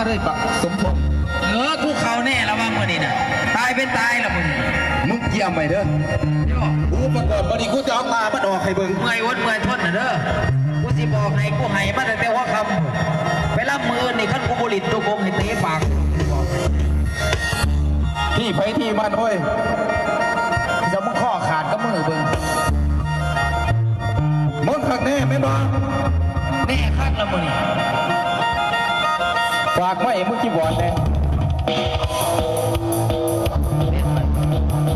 ເລີຍປະສົມພົງ. ເອີ ກູເຂົ້າແນ່ລະວ່າມື້ນີ້ນະ ຕາຍເປັນຕາຍລະມຶງ. ມຶງກຽມໄວ້ເດີ. ໂອ້ ອຸປະກອນມື້ນີ້ກູຈະເອົາຕາມັນອອກໃຫ້ເບິ່ງ. ເມື່ອຍອົດເມື່ອຍທົນນະເດີ. ກູຊິບອກໃຫ້ ກູໃຫ້ມາຕັ້ງແຕ່ຫົວຄ່ຳພຸ້ນ. ໄປລຳມື້ອື່ນນີ້ ຄັນກູບໍ່ຫຼິ້ນຕົກລົງໃຫ້ເຕະປາກ. ທີ່ໃຜທີ່ມັນໂອ້ຍ. ຈະມຶງຄໍຂາດກັບມືເບິ່ງ. ມຶງຄັກແນ່ແມ່ນບໍ່? ແນ່ຄັກລະມື້ນີ້. ຝາກໄວ້ໃຫ້ມຶງຈີບອນແນ່.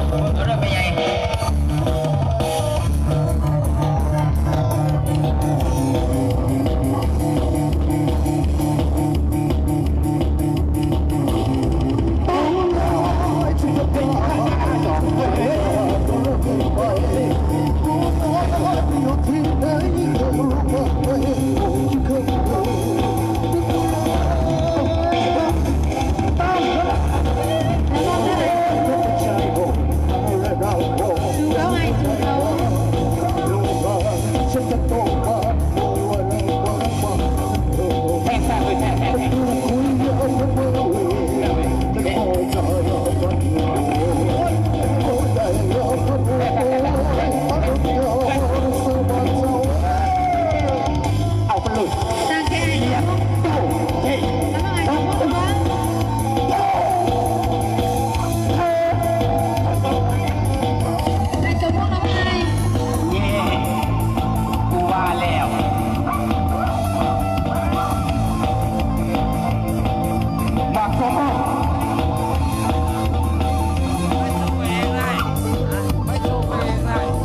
ເອົາເດີແມ່ໃຫຍ່.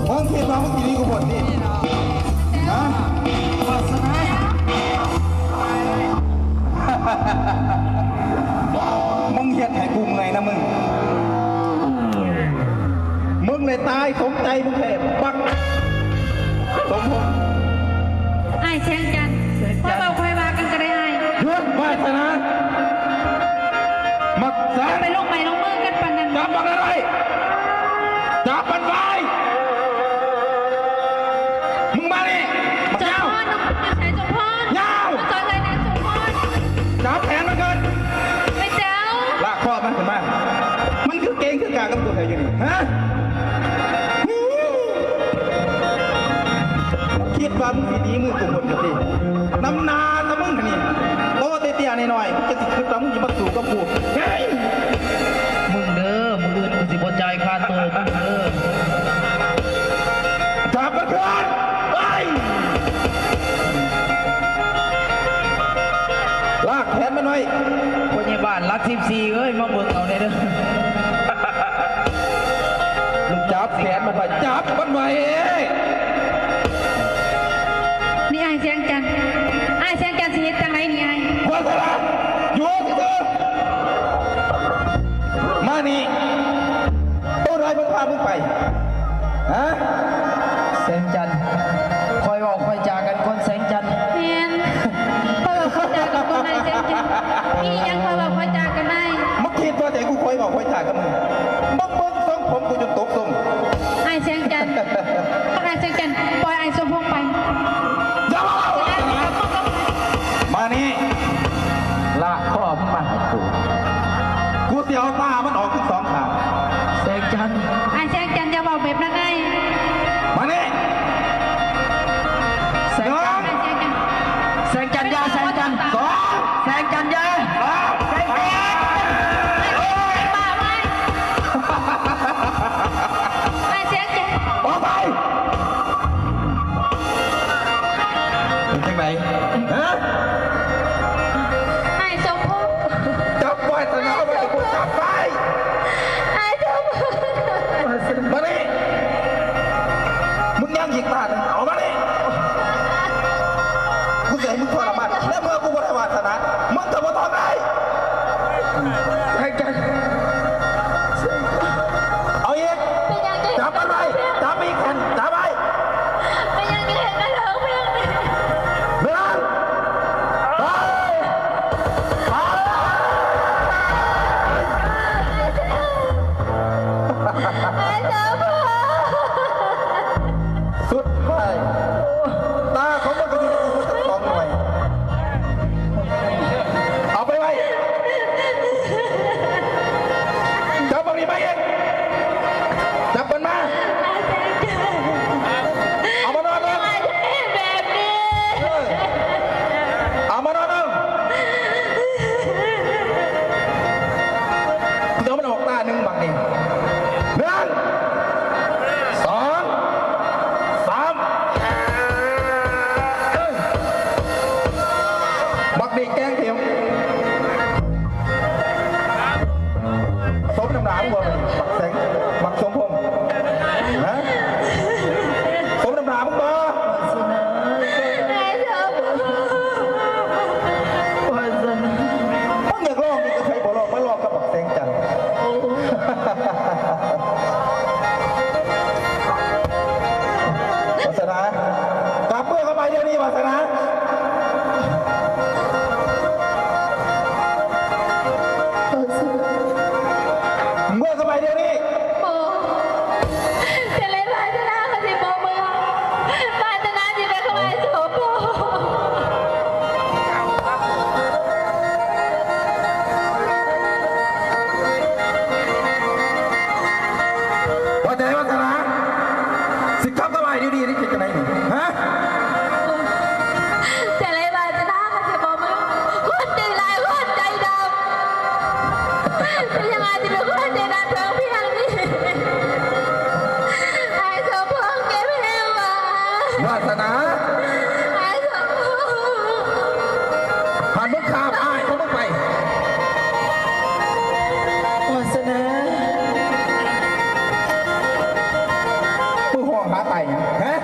ມຶງຄິດວ່າມຶງຊິໜີກູພົ້ນຕິ? ຮະ? ວາສະນາ. ມຶງເຮັດໃຫ້ກູເມື່ອຍນະມຶງ. ມຶງເລີຍຕາຍສົມໃຈມຶງແທ້ ບັກສົມພົງ. ອ້າຍແສງຈັນ ຄ່ອຍເວົ້າຄ່ອຍວ່າກັນກໍໄດ້ອ້າຍ. ຢຸດ ວາສະນາ. ມັກສາ ໄປລົງໄມ້ລົງມືກັນປານນັ້ນ. ຈັບບັກນັ້ນໄວ້. ຈັບມັນໄວ້. ມຶງມານີ້ ບັກຍາວ. ສົມພອນ ຢູ່ໃສສົມພອນ? ຍາວ. ມາຊ່ອຍເອື້ອຍແດ່ສົມພອນ. ຈັບແຂນມັນກ່ອນ. ແມ່ເຈົ້າ. ລາກຄໍມັນຂຶ້ນມາ. ມັນຄືເກັ່ງຄືກາກັບກູແທ້ຢູ່ນີ້ ຮະ? ຄິດວ່າມຶງຊິໜີມືກູພົ້ນກະຕິ? ນຳໜ້າຕະມຶງຫັ້ນນີ້ ໂຕເຕ້ຍໆນ້ອຍໆ ມຶງຈະຊິຄິດວ່າມຶງຊິມາສູ້ກັບກູ. ເຮີ້ຍ! ມຶງເດີ ມື້ອື່ນກູຊິບໍ່ຈ່າຍຄ່າໂຕມຶງເດີ. ຈັບມັນຂຶ້ນ ໄປ! ລາກແຂນມັນໄວ້. ພະຍາບານຫຼັກສິບສີ່ເອີຍ ມາເບິ່ງເອົາແດ່ເດີ. ຈັບແຂນມັນໄວ້ ຈັບມັນໄວ້. ນີ້ອ້າຍແສງຈັນ ອ້າຍແສງຈັນຊິເຮັດຈັ່ງໃດນີ້ອ້າຍ? ວາສະນາ ຢູ່ຊື່ໆ ມານີ້. ໂຕໃດມັນພາມຶງໄປ ຮະ? ແສງຈັນ ຄ່ອຍເວົ້າຄ່ອຍຈາກັນກ່ອນແສງຈັນ. ແມ່ນ ຄ່ອຍເວົ້າຄ່ອຍຈາກັນກ່ອນນາຍແສງຈັນ. ມີຫຍັງຄ່ອຍເວົ້າຄ່ອຍຈາກັນນາຍ. ມຶງຄິດວ່າໃຈກູຄ່ອຍເວົ້າຄ່ອຍຈາກັບມຶງ? ມຶງເບິ່ງຊົງຜົມກູຈົນຕົກຊົງ. ອ້າຍແສງຈັນ ອ້າຍແສງຈັນ ປ່ອຍອ້າຍສົມພົງໄປ. ຢ່າມາເວົ້າ ມານີ້ ລາກຄໍມຶງມາໃຫ້ກູ ກູຊິເອົາຕາມັນອອກທັງສອງຂ້າງ. ແສງຈັນ ອ້າຍແສງຈັນ ຢ່າເວົ້າແບບນັ້ນອ້າຍ. ມານີ້ ແສງຈັນ ໜຶ່ງ ອ້າຍແສງຈັນ ແສງຈັນຢ່າ ແສງຈັນ. ສອງ ແສງຈັນຢ່າ ສາມ ແສງຈັນ ອ້າຍແສງຈັນ ອອກໄປ. ເປັນຈັ່ງໃດ ຮະ? ອ້າຍສົມພົງ ຈັບໄວ້ ຕະໜາໄວ້ ຈັບໄວ້. ອ້າຍສົມພົງ ມານີ້. ນີ້ ໂອ້ ຈັ່ງໃດວາສະໜາກໍຊິບໍ່ເມືອ ວາສະໜາຊິໄປເຂົ້າໄປໂສໂພກ. ວ່າຈັ່ງໃດວາສະໜາ ຊິກັບກັບອ້າຍດີໆ ນີ້ຄິດຈັ່ງໃດນີ້ ຮະ? ຈັ່ງໃດວາສະໜາກໍຊິບໍ່ເມືອ ຄົນໃຈຮ້າຍ ຄົນໃຈດຳ ເປັນຫຍັງອ້າຍຊິເປັນຄົນໃຈດຳເຖິງພຽງນີ້? ອ້າຍສົມພງເຈັບແຮງວ່າ ວາສະໜາ ອ້າຍສົມພງ ຄັນມຶງຂ້າມອ້າຍຂອງມຶງໄປ ວາສະໜາ ມຶງຮ້ອງຫາຕາຍຫຍັງ ຮະ?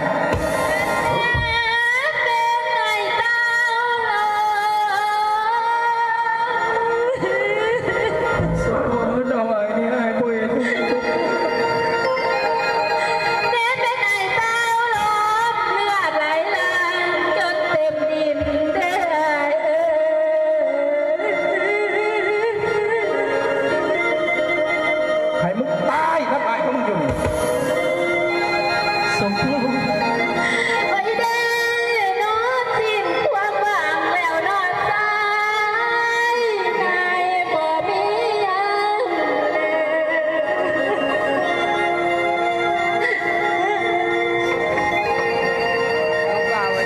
ໃຫ້ມຶງຕາຍນຳອ້າຍຂອງມຶງຢູ່ນີ້ ສົມພງ. ໂອ້ຍເດ້ ນອນສິ້ນຄວາມຫວັງແລ້ວນອນສາຍ ນາຍບໍ່ມີຫຍັງເລີຍ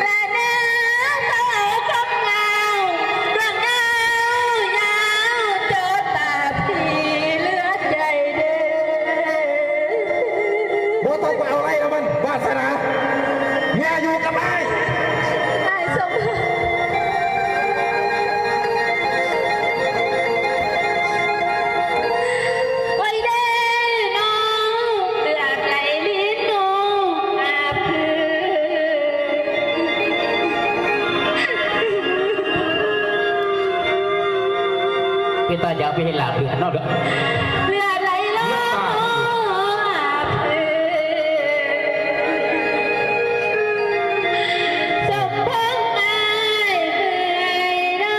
ລະແນວເອົາຄວາມງາມ ດວງດາວຍາວໂຈດຕາ ທີ່ເຫຼືອໃຈເດີ ບໍ່ຕ້ອງໄປເອົາໄລ່ນຳມັນ ວາສະໜາ ເມຍຢູ່ກັບອ້າຍ ອ້າຍສົມພງ ໂອ້ຍເດ້ ນ້ອງເລືອດໄຫຼລິນນ້ອງອາບຄື ເປັນຕາຢາກໄປເຮັດລາບເລືອດເນາະ ເລືອດໄຫຼລົງອາບຄື ສົມພງອ້າຍເມື່ອຍເດີ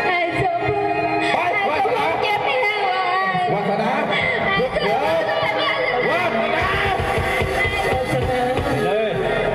ອ້າຍສົມພງ ອ້າຍສົມພງເຈັບແຮງຫຼາຍ ວາສະໜາ ອ້າຍສົມພງ ວາສະໜາ ໄປເລີຍ.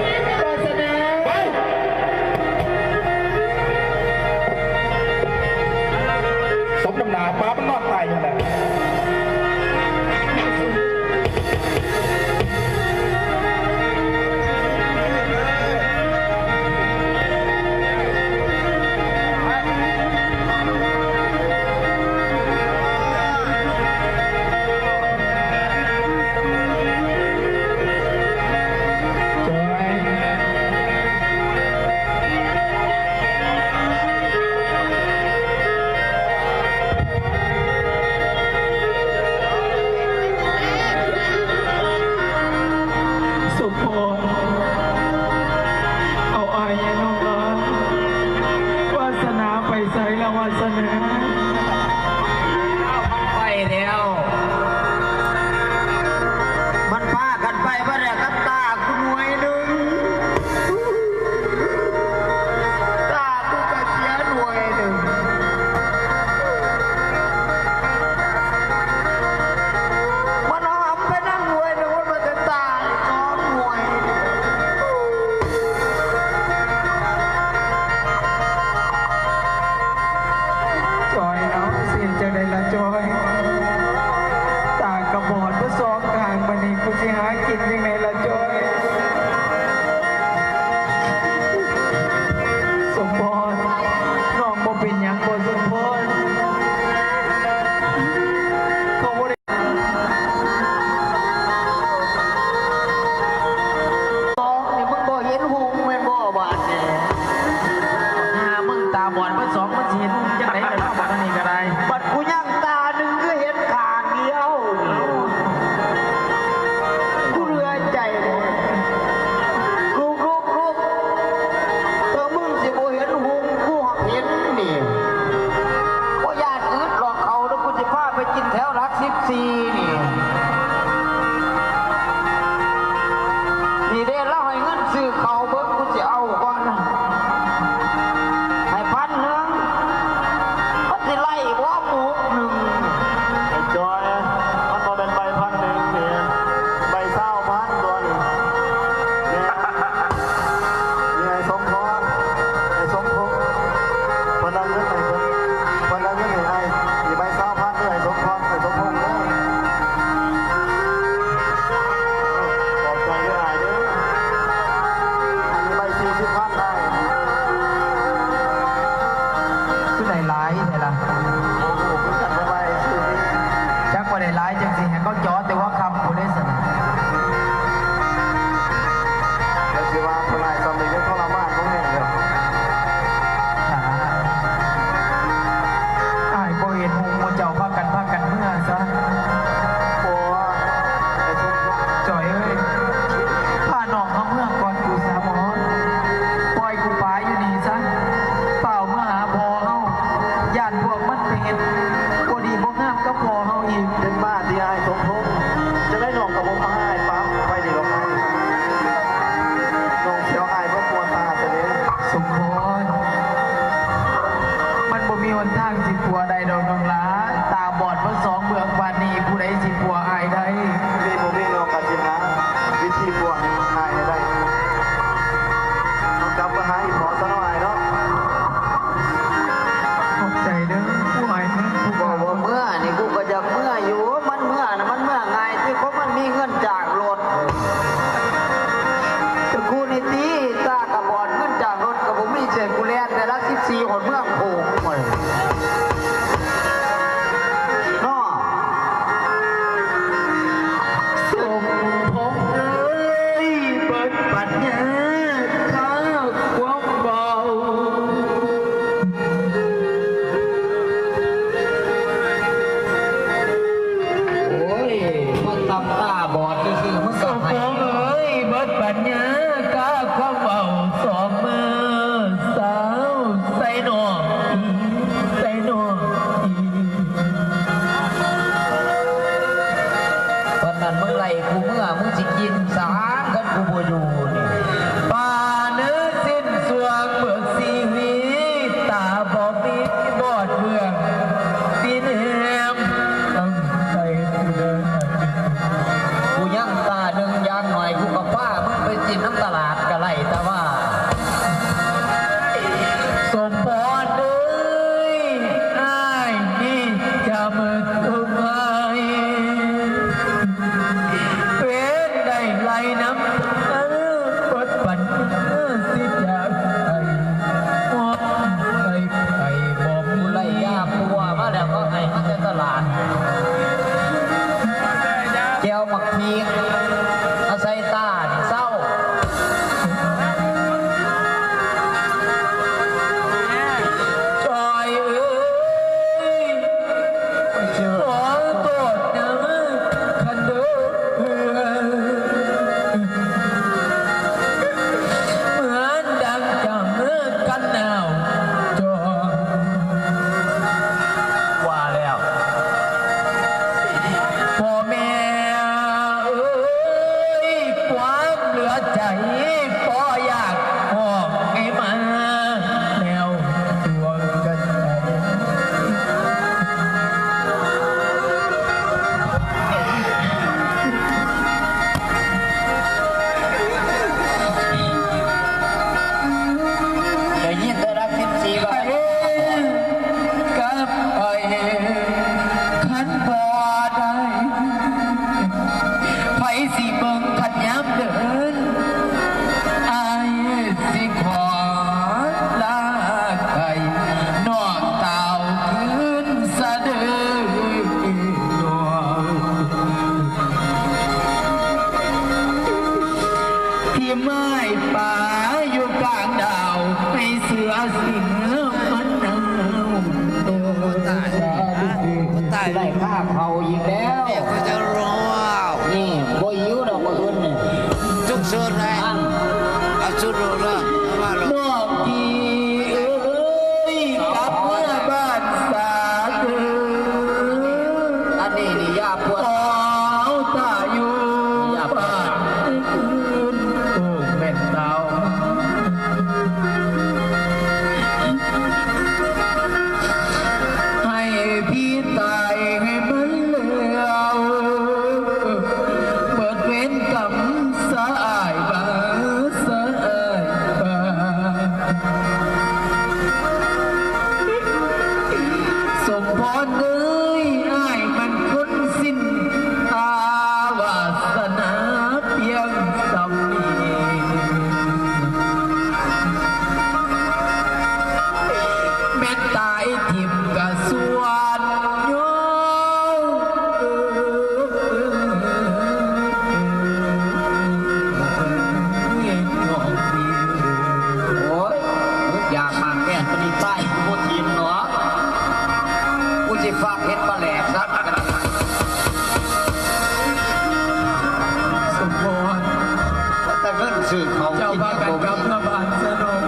ກັບເມືອບ້ານຊະນ້ອງ.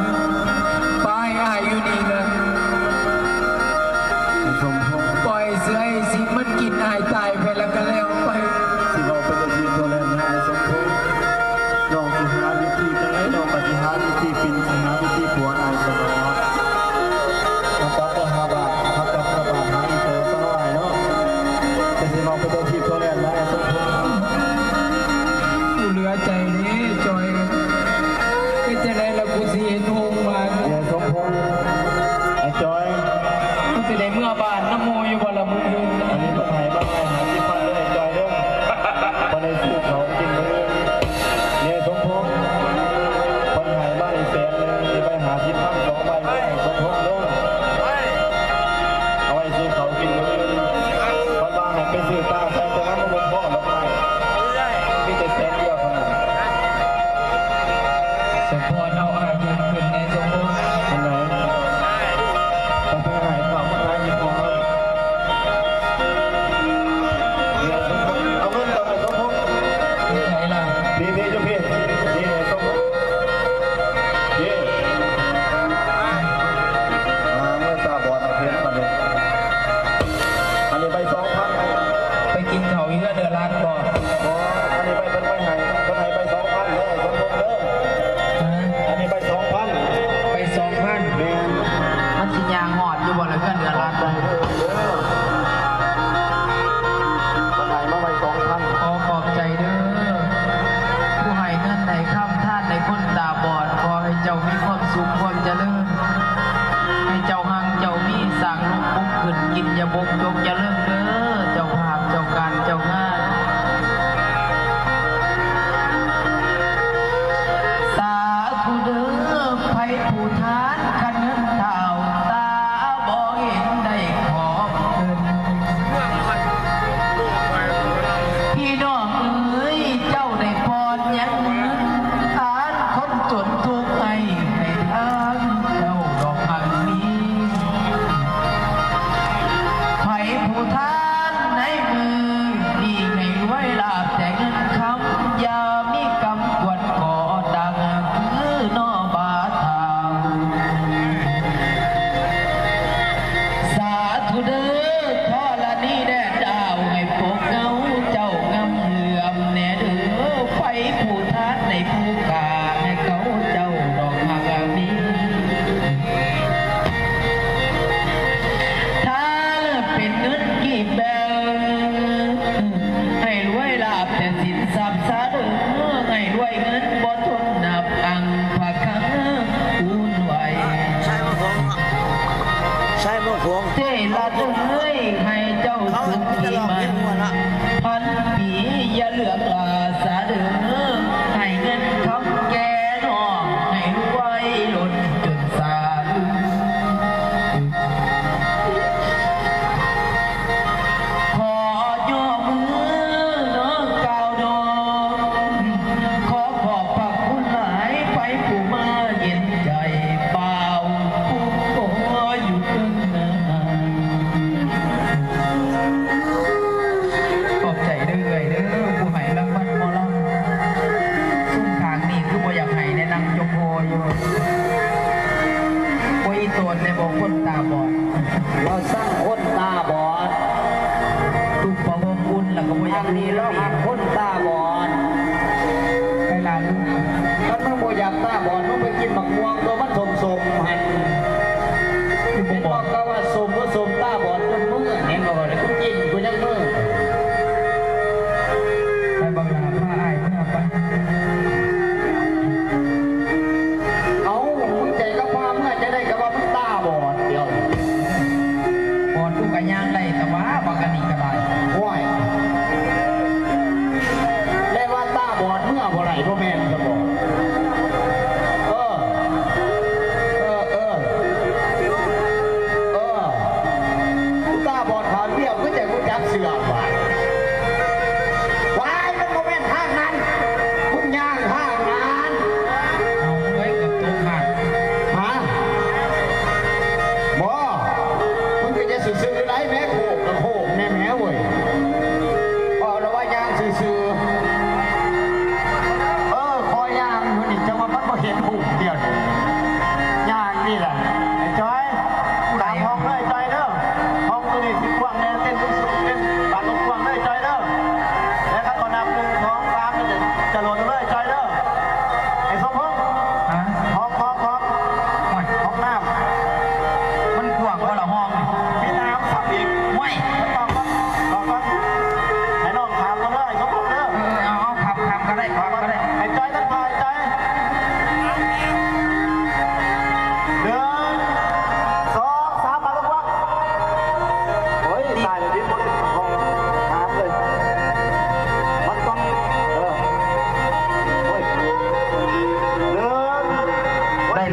ປະອ້າຍຢູ່ນີ້ລະ ສົມພົງ ປ່ອຍເສືອໃຫ້ສິງມັນກິນອ້າຍຕາຍໄປລະກະແລ້ວໄປ. ຊິເວົ້າໄປແຕ່ທີ່ຕົວແລກນະ ສົມພົງ ນ້ອງຊິຫາວິທີຈັ່ງໃດ ນ້ອງກະຊິຫາວິທີປິ່ນ ຊິຫາວິທີປົວອ້າຍຕະຫຼອດ. ເອົາກັບເມືອຫາບ້ານ ເອົາກັບເມືອບ້ານຫາອີ່ໂຕຊະນ້ອຍເນາະ. ແຕ່ຊິເວົ້າໄປແຕ່ທີ່ຕົວແລກນະ ສົມພົງ ກູເຫຼືອໃຈເດ້ຈ່ອຍ. ເຮັດຈັ່ງໃດລະກູຊິເຮັດໂຮງບານ. ເດ ສົມພົງ ໄອ້ຈ່ອຍ ກູຊິໄດ້ເມືອບ້ານນຳໝູ່ຢູ່ບໍ່ລະມື້ອື່ນ? ອັນນີ້ເພິ່ນໃຫ້ມາໃໝ່ຫ້າສິບພັນເດີ ໄອ້ຈ່ອຍເດີ ບໍ່ໄດ້ຊື້ເຂົ້າກິນມື້ອື່ນ. ເດ ສົມພົງ ເພິ່ນໃຫ້ມານີ້ແສນໜຶ່ງ ມີໃບຫ້າສິບພັນສອງໃບ ໃຫ້ສົມພົງເດີ. ເອົາໄວ້ຊື້ເຂົ້າກິນມື້ອື່ນ. ເພິ່ນວ່າໃຫ້ໄປຊື້ຕາໃສ່ ແຕ່ວ່າມັນບໍ່ພໍດອກໄມ້ ມີແຕ່ແສນດຽວເທົ່ານັ້ນ. ສົມພອນ ເອົາອ້າຍຢືນຂຶ້ນແດ່ສົມພອນ. ອັນໃດ? ເອົາໄປໃຫ້ເຂົາ ມັນຫາກິນຂອງເຮົາ. ເອົາເງິນເຈົ້າໄປສົມພົງ. ຢູ່ໃສລະ? ພີ້ ພີ້ ຢູ່ພີ້ ພີ້ ສົມພົງ. ເຢ້ ມາເມືອຕາບອດເຫັນບັດນີ້. ອັນນີ້ໃບສອງພັນ. ໄປກິນເຂົ້າຢູ່ເຮືອນເອື້ອຫຼານບໍ່? ບໍ່ ອັນນີ້ໃບເພິ່ນໃບໃຫ້ ເພິ່ນໃຫ້ໃບສອງພັນເດີ ສົມພົງເດີ. ຮະ? ອັນນີ້ໃບສອງພັນ. ໃບສອງພັນ? ແມ່ນ. ມັນຊິຍ່າງຮອດຢູ່ບໍ່ລະເຮືອນເອື້ອຫຼານ? ເອີ ເພິ່ນໃຫ້ມາໃບສອງພັນ. ຂໍຂອບໃຈເດີ ຜູ້ໃຫ້ເງິນໃຫ້ຄຳທານໃຫ້ຄົນຕາບອດ ຂໍໃຫ້ເຈົ້າມີຄວາມສຸກຄວາມຈະເລີນ. ໃຫ້ເຈົ້າຮັ່ງເຈົ້າມີ ສ້າງລົມປຸກຂຶ້ນ ກິນຢ່າບົກຈົກຢ່າເລີງເດີ ເຈົ້າພາບເຈົ້າການເຈົ້າງານ. ສາທຸເດີ ໃຜຜູ້ທານ ຄັນເງິນທ້າວຕາບໍ່ເຫັນໄດ້ຂອບເພິ່ນ. ພີ່ນ້ອງເອີຍ ເຈົ້າໄດ້ຜ່ອນຍັງເງິນ ທານຄົນຈົນທຸກໃຫ້ ໃຫ້ທານເຈົ້າດອກຮັ່ງມີ. ໃຜຜູ້ທານໃນມື້ນີ້ ໃຫ້ລວຍລາບແຕ່ເງິນຄຳ ຢ່າມີກຳກວດກໍດັງຄືນໍບາດທ້າວ. ສາທຸເດີ ທໍລະນີແດ່ດາວ ໃຫ້ປົກເງົາເຈົ້າງາມເຫຼື້ອມແດ່ເດີ ໃຜຜູ້ທານໃນຜູ້ຂ້າ ໃຫ້ເຂົາເຈົ້າດອກຮັກມີ. ຖ້າເປັນເງິນກີບແບງ ໃຫ້ລວຍລາບແຕ່ສິນຊັບຊາເດີ ໃຫ້ລວຍເງິນບໍ່ທົນນັບອັງພະຄັງອຸ່ນໄຫວ. ໃຊ້ມະຂົງ ໃຊ້ມະຂົງ ເຈລັດເອີຍ ໃຫ້ເຈົ້າສຸກມີໝັ້ນພັນປີ ຢ່າເຫຼືອກຫຼ້າສາເດີ ໃຫ້ເງິນຄຳແກ່ນ້ອງ ໃຫ້ລວຍລົ້ນຈົນສາ. ຂໍຍໍມືນ້ອງກ່າວດອງ ຂໍຂອບພະຄຸນຫຼາຍ ໄປຜູ້ມາເຢັນໃຈ ບ່າວຜູ້ຂໍຢູ່ເທິງໜ້າ. ຂອບໃຈເດີເອື້ອຍເດີ ຜູ້ໃຫ້ລາງວັນໝໍລຳ. ຊຸມທາງນີ້ຄືບໍ່ຢາກໃຫ້ແດ່ ນັ່ງຈົກໂພຢູ່. ບໍ່ອີ່ຕົນແດ່ບໍ່ຄົນຕາບອດ. ລາວຊັງຄົນຕາບອດ. ຕຸບຜ້າຫົ່ມອຸ່ນແລ້ວກໍບໍ່ຢາກ ທາງນີ້ລາວຮັກຄົນຕາບອດ. ໄປລະລູກ ຄັນມຶງບໍ່ຢາກຕາບອດ ມຶງໄປກິນໝາກມ່ວງຕົວມັນສົ້ມໆຫັ້ນ. ຄືບໍ່ບອກ ເຫັນບໍ່ ກະວ່າສົ້ມບໍ່ສົ້ມ ຕາບອດຈົນມື ເຫັນບໍ່ ວ່າແລ້ວ ກູກິນກູຍັງມື. ໄປບັກຫຼ້າ ພາອ້າຍເມືອໄປ. ເອົ້າ ມຶງໃຈກັບພາເມືອຈັ່ງໃດ ກະວ່າມຶງຕາບອດດຽວ. ບອດກູກະຍ່າງໄດ້ແຕ່ວ່າ ບັກອັນນີ້ກະໄດ້. ໂອ້ຍ ແລະວ່າຕາບອດເມືອບໍ່ໄດ້ ບໍ່ແມ່ນຊະບໍ? ເອີ ເອີ ເອີ.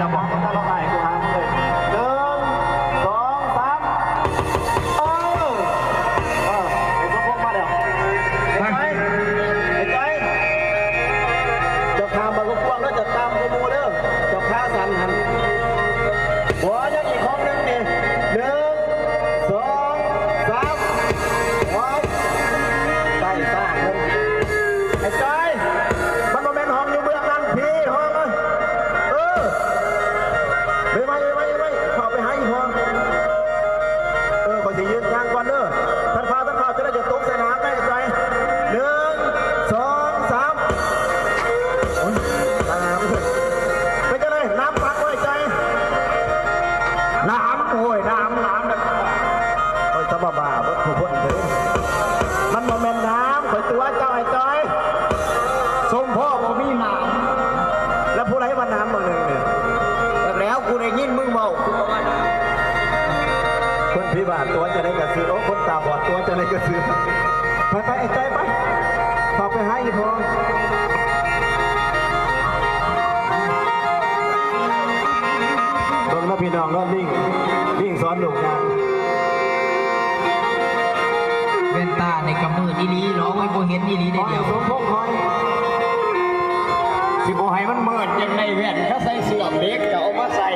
ຈະບອກກັບເຈົ້າລະໄປ ກູຫາເລີຍ ໜຶ່ງ ສອງ ສາມ ເອີ ເອີ ໄອ້ສົມພົງມາແລ້ວ ໄອ້ຈ້ອຍ ໄອ້ຈ້ອຍ ເຈົ້າຂ້າມາລົບກວນເດີ ເຈົ້າຕ່ຳກວ່າໝູ່ເດີ ເຈົ້າຂາສັ້ນຫັ້ນ ບໍ່ ຍັງອີກຫ້ອງໜຶ່ງນີ້ ໜຶ່ງ ສອງ ສາມ ໂອ້ຍ ໄຕ້ສາກເລີຍ ໄອ້ຈ້ອຍ ມັນບໍ່ແມ່ນຫ້ອງຢູ່ເບື້ອງນັ້ນ ພີ້ຫ້ອງ ເອີ ໄວໆ ໄວໆ ໄວໆ ເຂົ້າໄປຫາອີກຫ້ອງ ເອີ ຂ້ອຍຊິຢືນທາງກ່ອນເດີ ທັນຟ້າວ ທັນຟ້າວ ຈະໄດ້ຈະຕົກໃສ່ນ້ຳໄດ້ ໄອ້ຈ້ອຍ ໜຶ່ງ ສອງ ສາມ ໂອ້ຍ ຕາຍແລ້ວ ເປັນຈັ່ງໃດ ນ້ຳປັກບໍ່ ໄອ້ຈ້ອຍ? ນ້ຳ ໂອ້ຍ ນ້ຳ ນ້ຳ ຂ້ອຍຈະມາບ້າເບິດທຸກຄົນເດີ ມັນບໍ່ແມ່ນນ້ຳ ຂ້ອຍຕົວະເຈົ້າ ໄອ້ຈ້ອຍ ສົມພໍບໍ່ມີນ້ຳ ແລ້ວຜູ້ໃດວ່ານ້ຳມື້ໜຶ່ງນີ້ ແລ້ວ ກູໄດ້ຍິນມຶງເວົ້າ ກູກໍວ່ານ້ຳ ຄົນພິບາດຕົວະຈັ່ງໃດກໍຊື່ ໂອ້ ຄົນຕາບອດຕົວະຈັ່ງໃດກໍຊື່ ໄປໆ ໄອ້ຈ້ອຍ ໄປ ເຂົ້າໄປຫາອີ່ພໍ່ ເບິ່ງເນາະພີ່ນ້ອງເນາະ ລິງ ລິງສອນລູກຍ່າງ ແວ່ນຕານີ້ກໍມືດອີ່ຫຼີເນາະ ໂອ້ຍ ບໍ່ເຫັນອີ່ຫຼີເດ ຂອໃຫ້ສົມພົງ ຂອໃຫ້ ຊິບໍ່ໃຫ້ມັນມືດຈັ່ງໃດ ແວ່ນ ເຂົາໃສ່ເຊື່ອມເຫຼັກ ກໍເອົາມາໃສ່